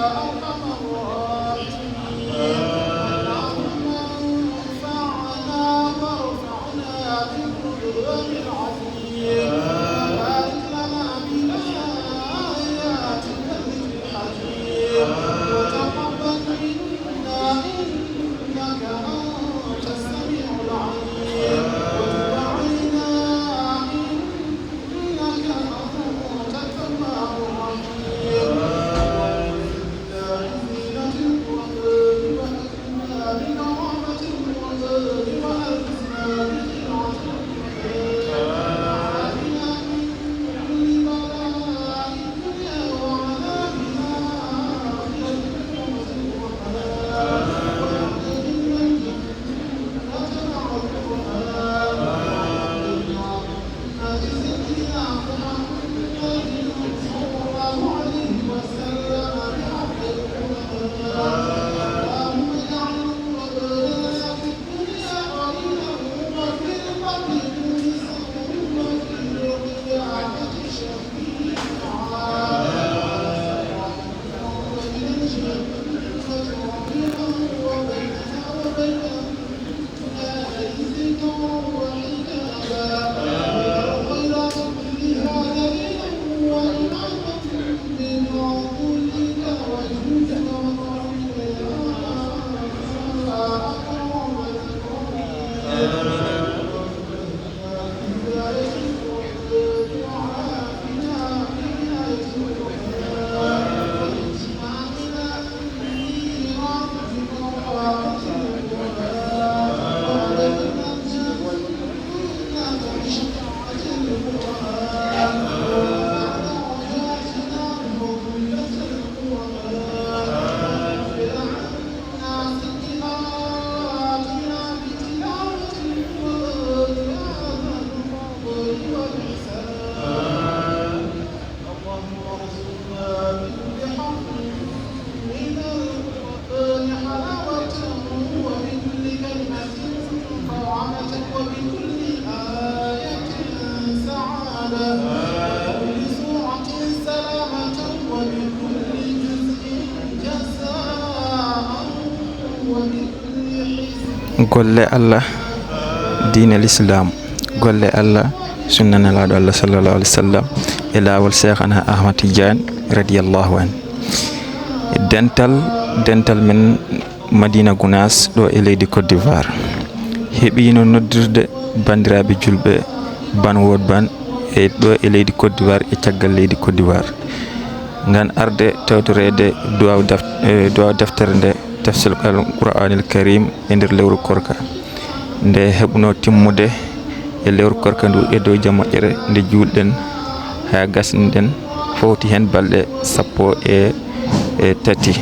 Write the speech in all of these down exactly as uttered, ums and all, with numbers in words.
أرحم الراحمين. اللهم انفعنا وارفعنا بالقرآن العظيم. وبارك لنا في آياتنا الحكيم. وتقبل منا إنك أنت السميع العليم. وتب علينا إنك أنت التواب الرحيم. وأنزل بنا بزينة القرآن وأكرمنا بكرامة القرآن وألبسنا بخلعة القرآن وعافنا من كل بلاء الدنيا وعذاب الآخرة بحرمة القرآن. وأدخلنا الجنة اللهم ارزقنا بكل حرف من القرآن حلاوة، وبكل كلمة طعمة، وبكل آية سعادة، وبكل سورة سلامة، وبكل جزء جزاء، وبكل حزب. Golle Allah, diine l'islam. Golle Allah, sunna Nelaaɗo Allah sallallahu alaihi wasallam, e laawol Seekhana Ahmad Tidiane radiyallahu anhu. Dental, dental men Madina Gounass ɗo e leydi Côte d'Ivoire. Heɓiino noddirde banndiraaɓe julɓe Ban Wod Ban e ɗo e leydi Côte d'Ivoire e caggal leydi Côte d'Ivoire. Ngam arde tawtoreede duwaaw def-, eh, duwaaw deftere nde, Tafsir Al Qur'anil Karim e nder lewru korka. Nde heɓno timmude e lewru korka ndu e dow jam moƴƴere nde juulɗen haa gasniɗen, fowti heen balɗe sappo e, e tati,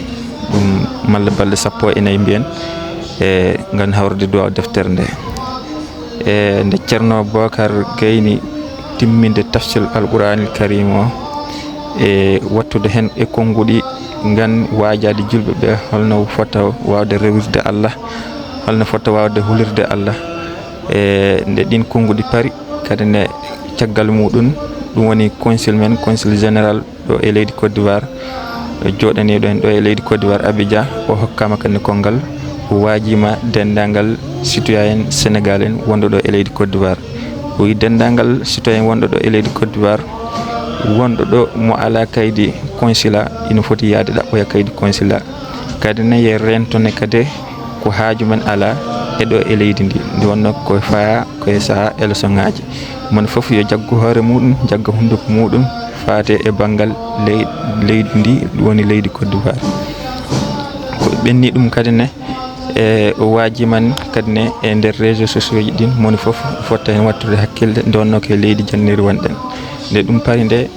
ɗum malla balɗe sappo e nayi mbiyen, e ngam hawrude duwaaw deftere nde. E nde Ceerno Bookar gayni timminde tafsir Al Qur'anil Karim o, e wattude heen e konnguɗi ngam waajaade julɓe ɓe, holno fota waawde rewirde Allah, holno fota waawde hulirde Allah. E nde ɗiin konnguɗi pari, kadi ne caggal muɗum, ɗum woni consul men, consul général ɗo e leydi Côte d'Ivoire, jooɗaniiɗo en ɗo e leydi Côte d'Ivoire, Abidjan, o hokkaama kadi ne kongal, o waajiima denndaangal citoyen Sénégal en wonɗo ɗo e leydi Côte d'Ivoire. O wiyi denndaangal citoyen wonɗo ɗo e leydi Côte d'Ivoire, wonɗo ɗo mo alaa kaydi consulat, ina foti yahde ɗaɓɓoya kaydi consulat. Kadi ne, yo reentone kadi ko haaju men alaa e ɗo e leydi ndi. Nde wonnoo ko faya ko e sahaa électionŋaaji. Moni fof yo jaggu hoore muɗum, jagga hunnduko muɗum, faate e banngal ley-, leydi ndi, woni leydi Côte d'Ivoire. Ko ɓenni ɗum kadi ne, e o waajiima kadi ne e nder réseaux sociaux ji ɗin, moni fof fotta heen wattude hakkille, nde wonnoo ko e leydi janniri wonɗen. Nde ɗum pari nde,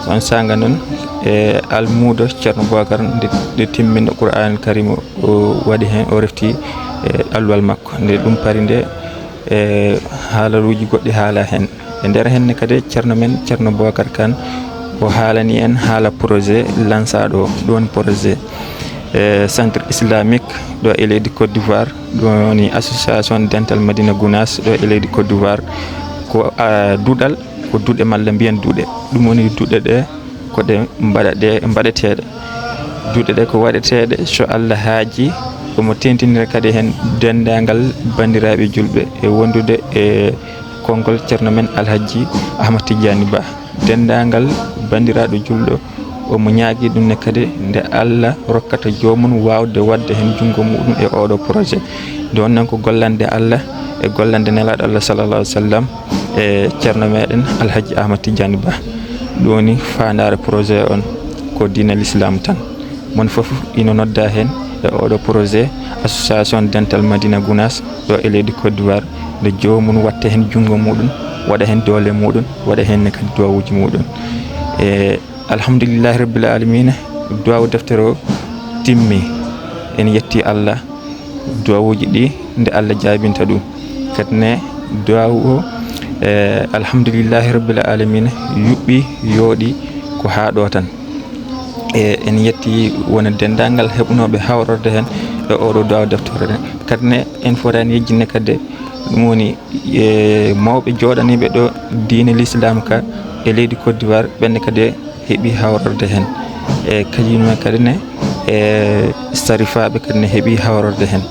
on saanga noon, e almuudo Ceerno Bookar nde, nde timminɗo Qur'aanul Kariim o, o waɗi heen, o refti e alluwal makko. Nde ɗum pari nde, e haalaruuji goɗɗi haala heen. E nder heen ne kadi Ceerno men, Ceerno Bookar Kan, o haalani en haala projet lancaaɗo o, ɗum woni projet, e centre islamique ɗo e leydi Côte d'Ivoire, ɗum woni association dental Madina Gounass ɗo e leydi Côte d'Ivoire. Ko, a, duɗal, ko duɗe malla mbiyen duɗe. Ɗum woni duɗe ɗe ko ɗe mbaɗa-, ɗe mbaɗeteeɗe. Duɗe ɗe ko waɗeteeɗe so Allah haaji, omo teeŋtinira kadi heen denndaangal banndiraaɓe julɓe e wondude e konngol Ceerno men Alhajji Ahmad Tidiani Ba. Denndaangal banndiraaɗo julɗo, omo ñaagii ɗum ne kadi nde Allah rokkata joomum waawde waɗde heen junngo muɗum e ooɗo projet. Nde wonnoon ko gollande Allah e gollande Nelaaɗo Allah sallallahu alaihi wasallam e Ceerno meɗen Alhajji Ahmad Tidiani Ba. Ɗum woni faandaare projet on, ko diina l'islam tan. Mon fof ina nodda heen e ooɗo projet association dental Madina Gounass ɗo e leydi Côte d'Ivoire, nde joomum watta heen junngo muɗum, waɗa heen doole muɗum, waɗa heen ne kadi duwawuuji muɗum. E alhamdulillahi rabbil alamina, duwawu deftere o timmi. En yetti Allah, duwawuuji ɗi nde Allah jaabinta ɗum. Kadi ne duwawu o, e alhamdulillahi rabbil alamina, yuɓɓi, yooɗi ko haa ɗo tan. E en yetti wona denndaangal heɓunooɓe hawrorde heen e ooɗo duwawu deftere. Kadi ne en fotaani yejjinde kadi ɗum woni e mawɓe jooɗaniiɓe ɗo diine l'islam ka e leydi Côte d'Ivoire, ɓenne kadi heɓi hawrorde heen. E kañum en kadi ne e sarifaaɓe kadi ne heɓi hawrorde heen.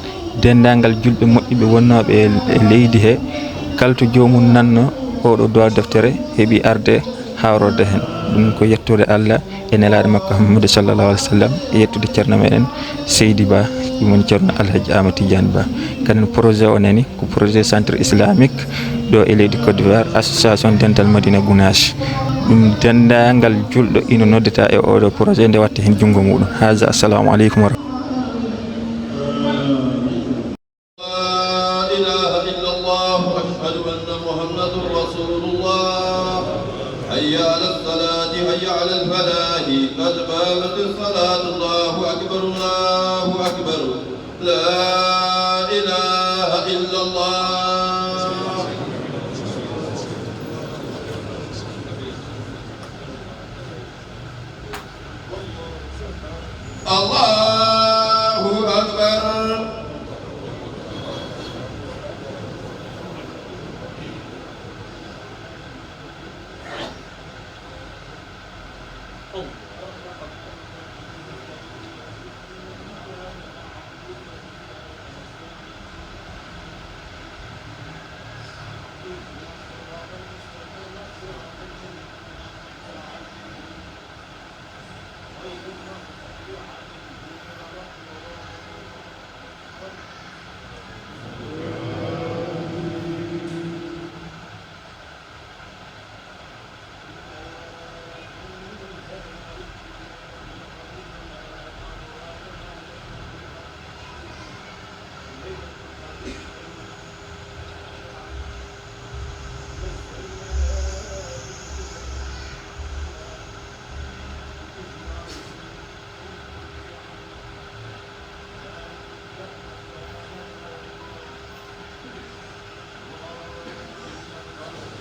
Denndaangal julɓe moƴƴuɓe wonnooɓe e, e leydi he, kala to joomum nanno ooɗo duwawu deftere heɓi arde hawrorde heen. Ɗum ko yettude Allah e Nelaaɗo makko Muhammadu sallallahu alaihi wasallam, e yettude Ceerno meɗen Seydi Ba, ɗum woni Ceerno Alhaji Amadou Tidiane Ba. Kadi projet o nani ko projet centre islamique ɗo e leydi Côte d'Ivoire, association dental Madina Gounass. Ɗum denndaangal julɗo ina noddata e oɗo projet nde watta heen junngo muɗum. Haza, assalamu aleykum wa rahmatullahi. لا إله إلا الله، أشهد أن محمدا رسول الله. حي على الصلاة، حي على الفلاح، قد قامت الصلاة، الله أكبر، الله أكبر. لا إله إلا الله. الله أكبر.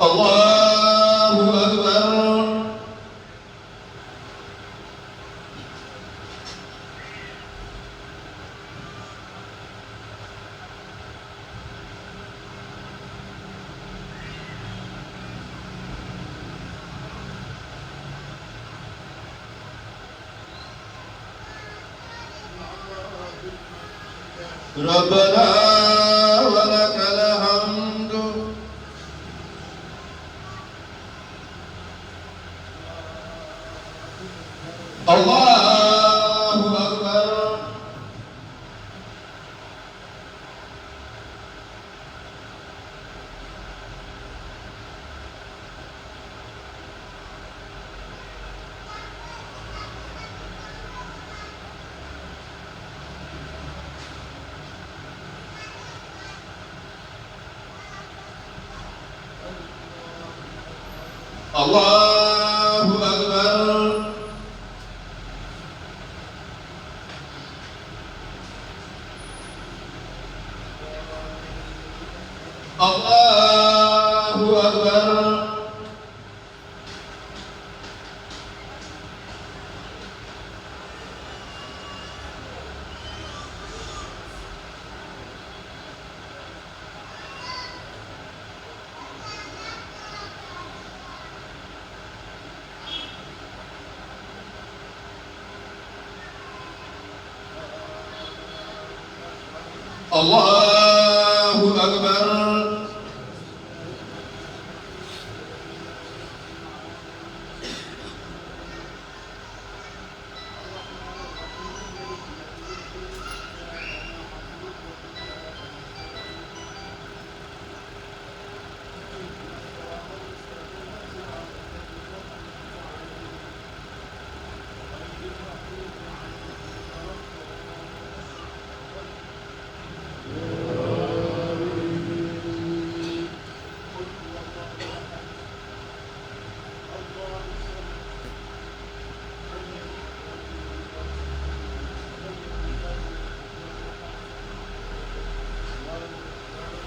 الله أكبر. ربنا ولك الحمد. الله أكبر. الله أكبر. الله أكبر. الله أكبر.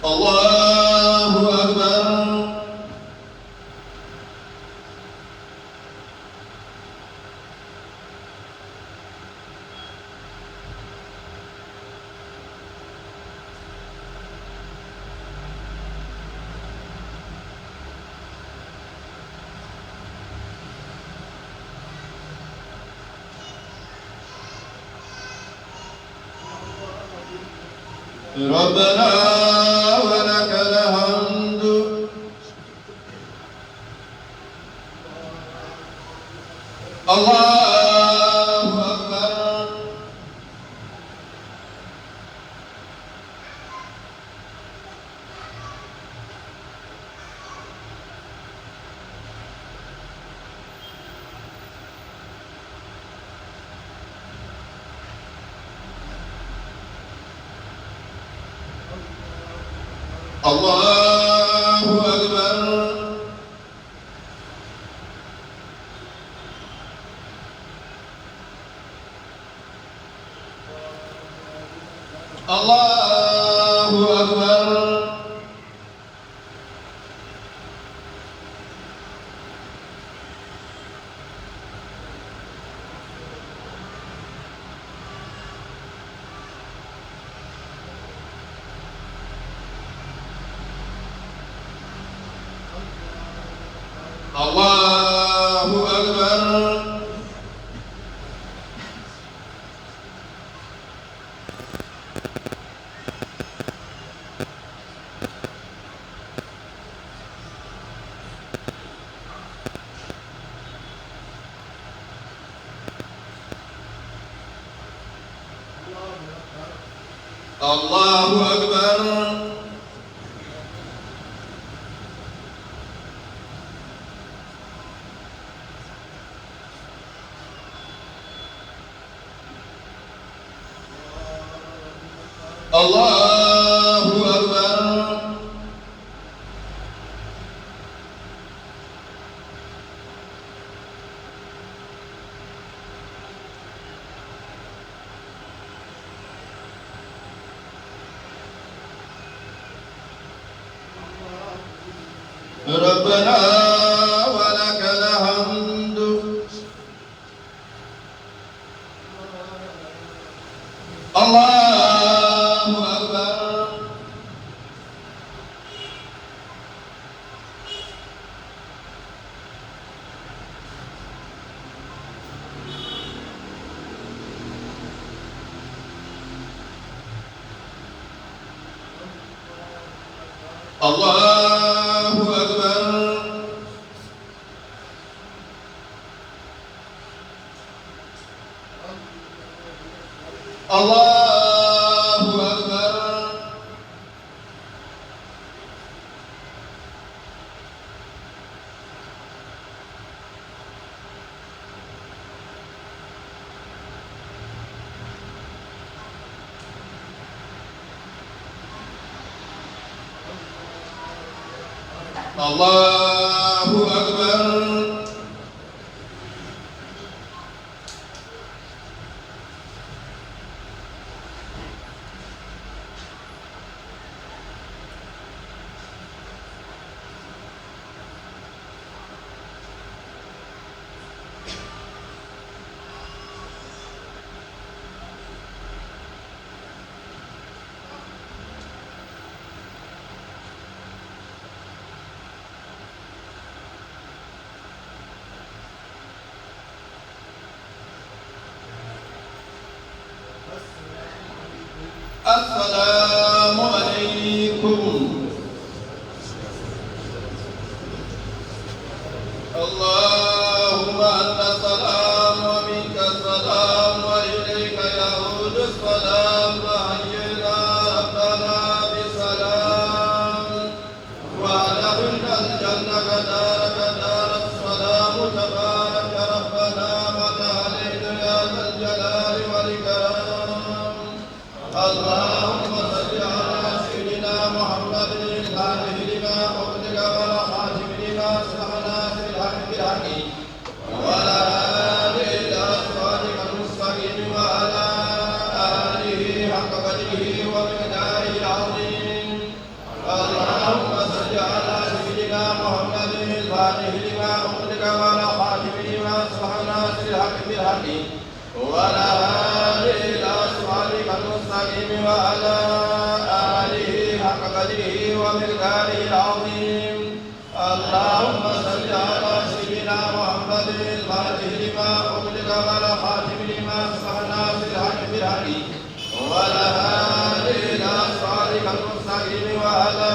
الله أكبر. ربنا ولك الحمد. الله أكبر. الله أكبر. الله أكبر. الله أكبر. الله أكبر. الله أكبر. ربنا ولك الحمد. الله أكبر. الله أكبر. الله أكبر. الله أكبر. اللهم أنت السلام ومنك السلام وإليك يعود السلام، فحينا ربنا بالسلام وأدخلنا الجنة دارك دار السلام، تبارك ربنا وتعالى يا ذا الجلال والإكرام. اللهم صل على سيدنا محمد الفاتح لما أغلق والخاتم لما سبق ناصر الحق بالحق والهادي إلى صراطك المستقيم وعلى آله حق قدره ومقداره العظيم. اللهم صل على سيدنا محمد الفاتح لما أغلق والخاتم لما سبق ناصر الحق بالحق والهادي إلى صراطك المستقيم وعلى آله حق قدره ومقداره العظيم. اللهم صل على سيدنا محمد الفاتح لما أغلق والخاتم لما سبق ناصر الحق بالحق والهادي إلى صراطك المستقيم وعلى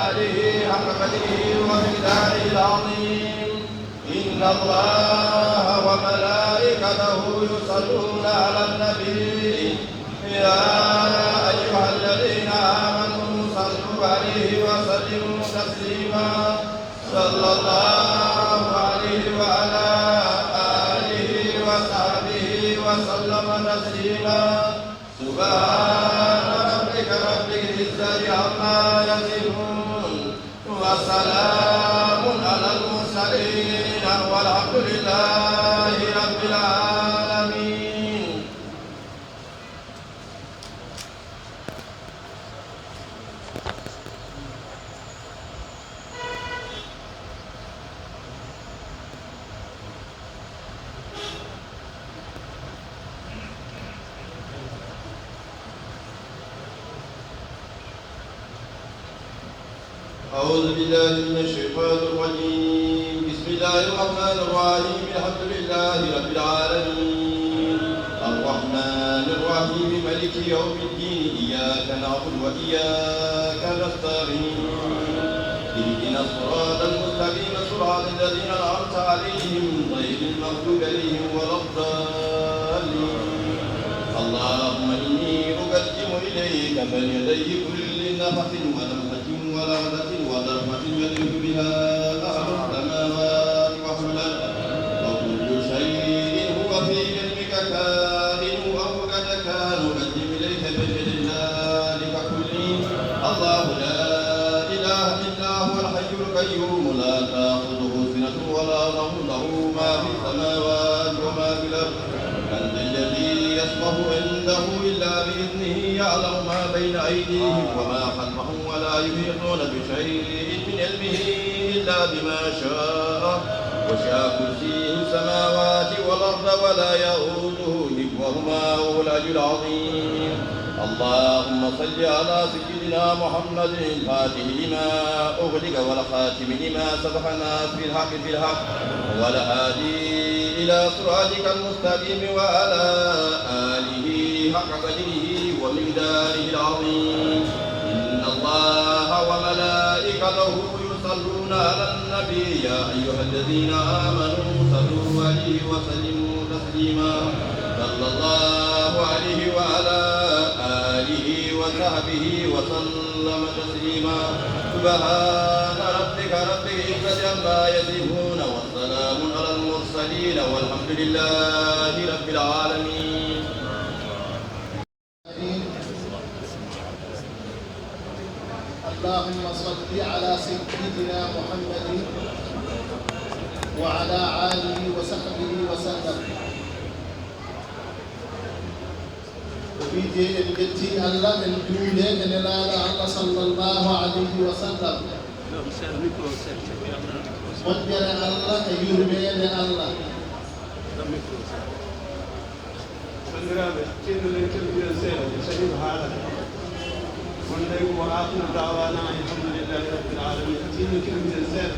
آله حق قدره ومقداره العظيم. إن الله وملائكته يصلون على النبي، يا أيها الذين آمنوا صلوا عليه وسلموا تسليما. صلى الله عليه وعلى آله وصحبه وسلم تسليما. سبحان ربك رب العزة عما يصفون، وسلام على المرسلين، والحمد لله رب العالمين. أعوذ بالله من الشيطان الرجيم. بسم الله الرحمن الرحيم. الحمد لله رب العالمين. الرحمن الرحيم. ملك يوم الدين. إياك نعبد وإياك نستعين. اهدنا الصراط المستقيم. صراط الذين أنعمت عليهم غير المغضوب عليهم ولا الضالين. اللهم إني أقدم إليك بين يدي كل نفس ونفحة ولمحة ولمحة ولمحة يدرك بها أهل السماوات وأهل الأرض، وكل شيء هو في علمك كائن أو قد كان، أقدم إليك بين يدي ذلك كله. الله لا إله إلا هو الحي القيوم، لا تأخذه سنة ولا نوم، له ما في السماوات وما في الأرض. من ذا الذي يشفع عنده إلا بإذنه، يعلم ما بين أيديهم وما خلفهم، ولا يحيطون بشيء من علمه إلا بما شاء، وسع كرسيه السماوات والأرض، ولا يئوده حفظهما، وهو العلي العظيم. اللهم صل على سيدنا محمد الفاتح لما أغلق والخاتم لما سبق ناصر الحق بالحق والهادي إلى صراطك المستقيم وعلى آله حق قدره ومقداره العظيم. إن الله وملائكته يصلون على النبي، يا أيها الذين آمنوا صلوا عليه وسلموا تسليما. صلى الله عليه وعلى آله وصحبه وسلم تسليما. سبحان ربك رب العزة عما يصفون، وسلام على المرسلين، والحمد لله رب العالمين. اللهم صل على سيدنا محمد وعلى آله وصحبه وسلم. Ko wiide en njetti Allah, en njuule e Nelaaɗo Allah sallallahu alayhi wa sallam. Moƴƴere Allah e yurmeende Allah. Banndiraaɓe, tinno en kelmina seeɗa, ko Sharif haalata. Wonde ko wa aakhiru da'waanaa anil hamdu lillaahi rabbil aalamiin. Tinno kelmina seeɗa.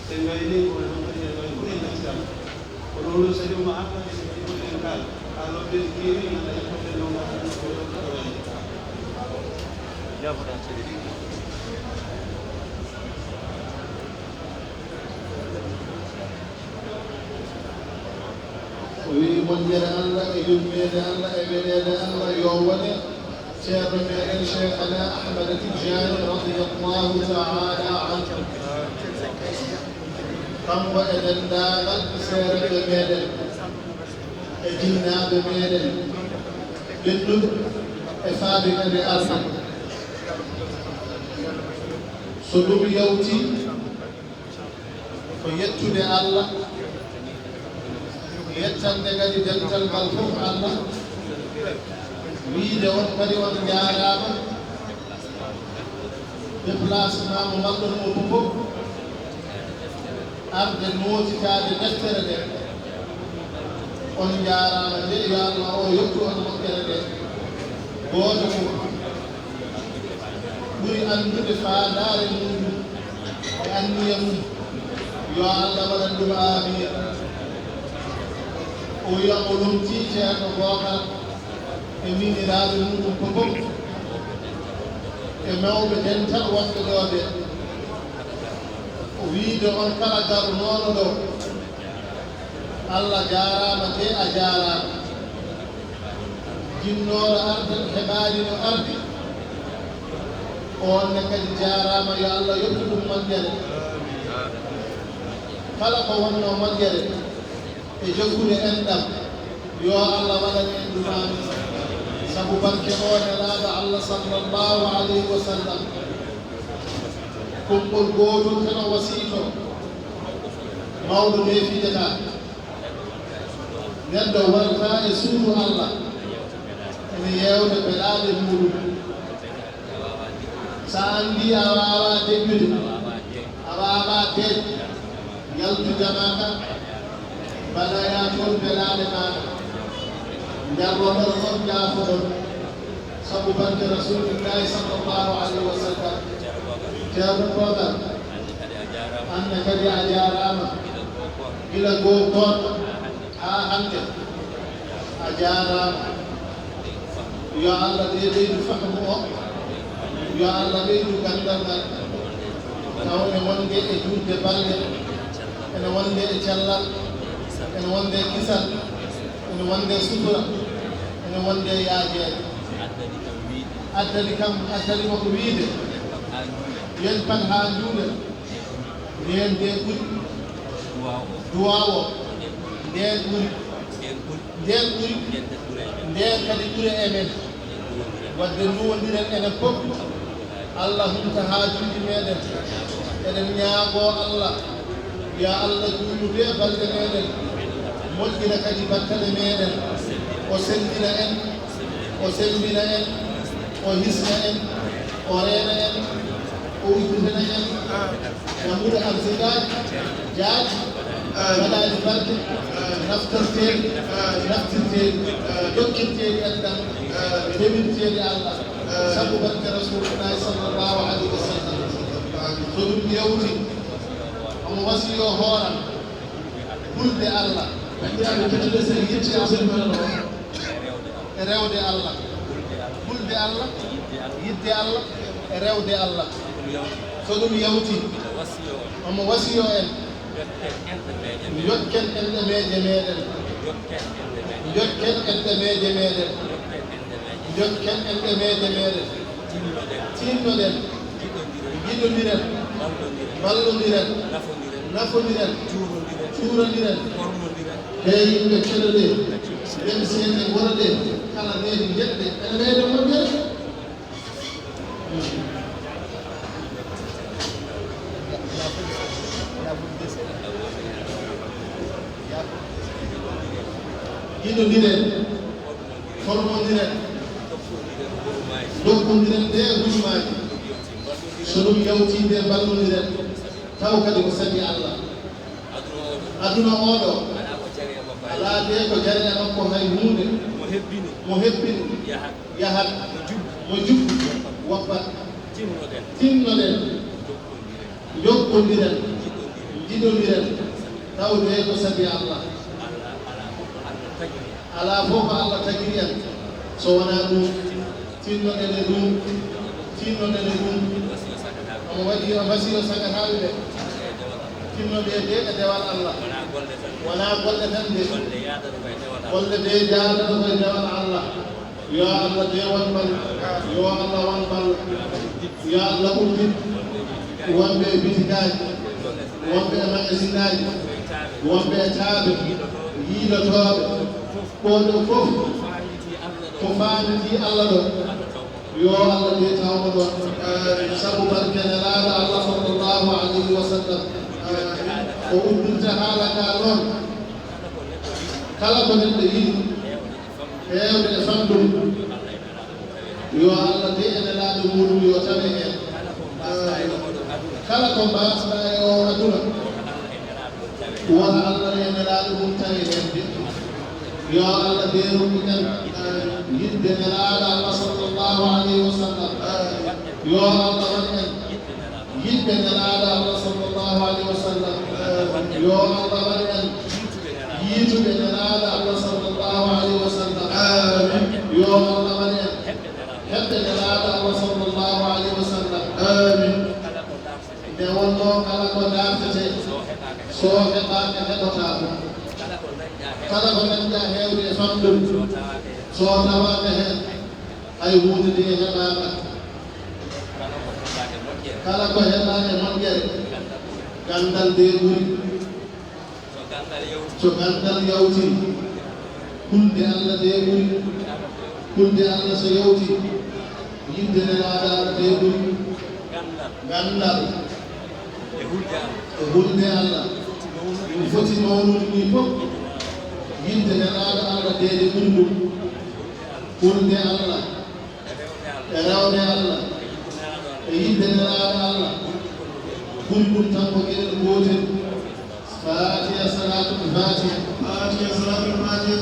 Sen ngaynii ko, alhamdulillahi, ɓuri natti Allah. Ko ɗum ɗo Sharif mo arta, en ngaynii ko en kaala. Haa lobbe keeri, Allah e ko en ɗon ngarta ko yewtude. O wiyi, moƴƴere Allah e yurmeende Allah e weleede Allah yo wone Ceerno meɗen Cheikhana Ahmada Tijjaani radiyallahu ta'ala anhu. Kanko e denndaangal seereɓe meɗen, e jinnaaɓe meɗen, ɓennuɓe e faade kadi arde. So ɗum yawti, ko yettude Allah, yettande kadi dental ngal fof Allah, wiyde on kadi on njaaraama, déplacement mo mbaɗɗon o fof, arde nootitaade deftere nde. On njaaraama nde, yo Allah o yettu on moƴƴere nde. Gooto fof ɓuri anndude faandaare muɗum e anniya mum, yo Allah waɗan ɗum aamiin. O wiya o lomtii Ceerno Bookar e miñiraaɓe muɗum fof e mawɓe dental wonɓe ɗo ɓe. O wiide on kala darnooɗo ɗo, Allah jaaraama de a jaaraama. Jinnooɗo arde heɓaani no ardi, oon ne kadi jaaraama, yo Allah yettu ɗum moƴƴere. Kala ko wonnoo moƴƴere e jokkude enɗam, yo Allah waɗan en ɗum aamiin. Sabu barke o Nelaaɗo Allah sallallahu alayhi wa sallam, konngol gootol tan o wasiito, mawɗo neefijataa. Neɗɗo warta e suudu Allah, ene yeewta belaaɗe muɗum. So a anndi a waawaa deƴƴude, a waawaa deeƴ, yaltu jamaaka, mbaɗoyaa toon belaaɗe maaɗa. Njarroɗon on, njaafoɗon. Sabu barke Rasuulullaahi sallallahu alayhi wa sallam. Ceerno Bookar, aan ne kadi a jaaraama. Gila goo koorka haa hannde, a jaaraama. Yo Allah ɓeydu fahmu o, yo Allah ɓeydu ganndal ngal. Taw ene wonde e juutde balɗe, ene wonde e cellal, ene wonde e kisal, ene wonde e sutura, ene wonde e yaajeede. Addani kam, addani mo ko wiyde, yen pan haa njuulen. Ndeen ndee ɓuri duwaaw o, ndeen ɓuri, ndeen ɓuri, ndeen kadi ɓuri e men. Wadde nduwondiren enen fof, Allah humta haajuuji meɗen. Eɗen ñaagoo Allah, yo Allah juutnu bee balɗe meɗen, moƴƴina kadi battane meɗen, o selmbina en, o selmbina en, o hisna en, o reena en, o udditina en. Naɓude arsikaaji, jaaji, waɗaaji barke, naftorteeɗi, naftirteeɗi, jokkinteeɗi enɗam, dewinteeɗi Allah. Sabu barke Rasuulullaahi sallallahu alayhi wa sallam. So ɗum yawti, omo wasiyoo hooram, hulde Allah. Banndiraaɓe tedduɓe, so en yettii affaire o, e rewde Allah. Hulde Allah, yiɗde Allah, e rewde Allah. So ɗum yawti, omo wasiyoo en, njokken enɗameeje meeɗen. Njokken enɗameeje meeɗen. Njokken enɗameeje meeɗen. Tinnoɗen. Njiɗondiren. Mballondiren. Nafondiren. Cuurondiren. Ɓee yimɓe keɗoɗen, rem seeɗe ngoroɗen, kala needi njeɗɗe, ene ɓeyda moƴƴere. Yiɗondiren, hormondiren, dokkondiren de hujumaaji. So ɗum yawtii de mballondiren, taw kadi ko sabi Allah. Aduna oo ɗoo, alaa de ko jari e makko hay huunde. Mo hebbini, yahat, mo jubbi, woppat. Tinnoɗen, njokkondiren, njiɗondiren, taw de ko sabi Allah. Alaa fof ko Allah tagiri en, so wonaa ɗum. Tinnoɗen e ɗum, Tinnoɗen e ɗum. Omo waɗi yo wasiyo sagataaɓe ɓe. Tinnoɗe de e dewal Allah. Wonaa golle tan de. Golle de jaarata ko e dewal Allah. Yo Allah de won bal. Yo Allah won bal. Yo Allah uddit wonɓe e bitikaaji, wonɓe e magasinaaji, wonɓe e caabe, yiilotooɓe. Ko ɗo fof ko faamiti Allah ɗo. Yo Allah de tawmo ɗon. Eh, sabu barke Nelaaɗo Allah sallallahu alayhi wa sallam. Eh, o uddinte haala ka noon. Kala ko neɗɗo yiɗi, heewde e famɗum, yo Allah de e Nelaaɗo muɗum yo tawe heen. Eh, kala ko mbaasɗa e o aduna, wota Allah e Nelaaɗo mum tawe heen de. Yo Allah de rokku en, eh, yiɗde Nelaaɗo Allah sallallahu alayhi wa sallam. Eh, yo Allah waɗ en yiɗɓe Nelaaɗo Allah sallallahu alayhi wa sallam. Eh, yo Allah waɗ en yiituɓe Nelaaɗo Allah sallallahu alayhi wa sallam. Amin. Yo Allah waɗ en heɓɓe Nelaaɗo Allah sallallahu alayhi wa sallam. Amin. Nde wonnoo kala ko dartetee, so heɓaaka, heɓotaako. Kala ko dañɗa heewde e famɗum, so tawaaka heen, hay huunde de heɓaaka. Kala ko heɓaaka e moƴƴere, ganndal de ɓuri. So ganndal yawti, hulde Allah de ɓuri. Hulde Allah so yawti, yiɗde Nelaaɗo Allah de ɓuri. Ganndal e hulde Allah, ɗum foti mawnude ni fof. Yiɗde Nelaaɗo Allah de de ɓuri ɗum. Hulde Allah e rewde Allah e yiɗde Nelaaɗo Allah ɓuri ɗum tan ko geɗel gootel. Fatiha, salaatul fatiha. Fatiha, salaatul fatiha.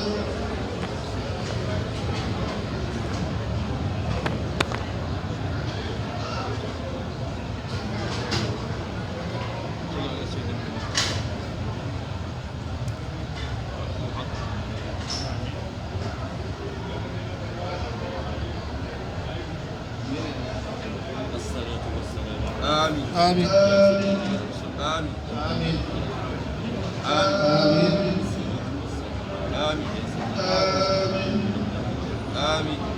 آمين. آمين. آمين. آمين. آمين. آمين. آمين. آمين.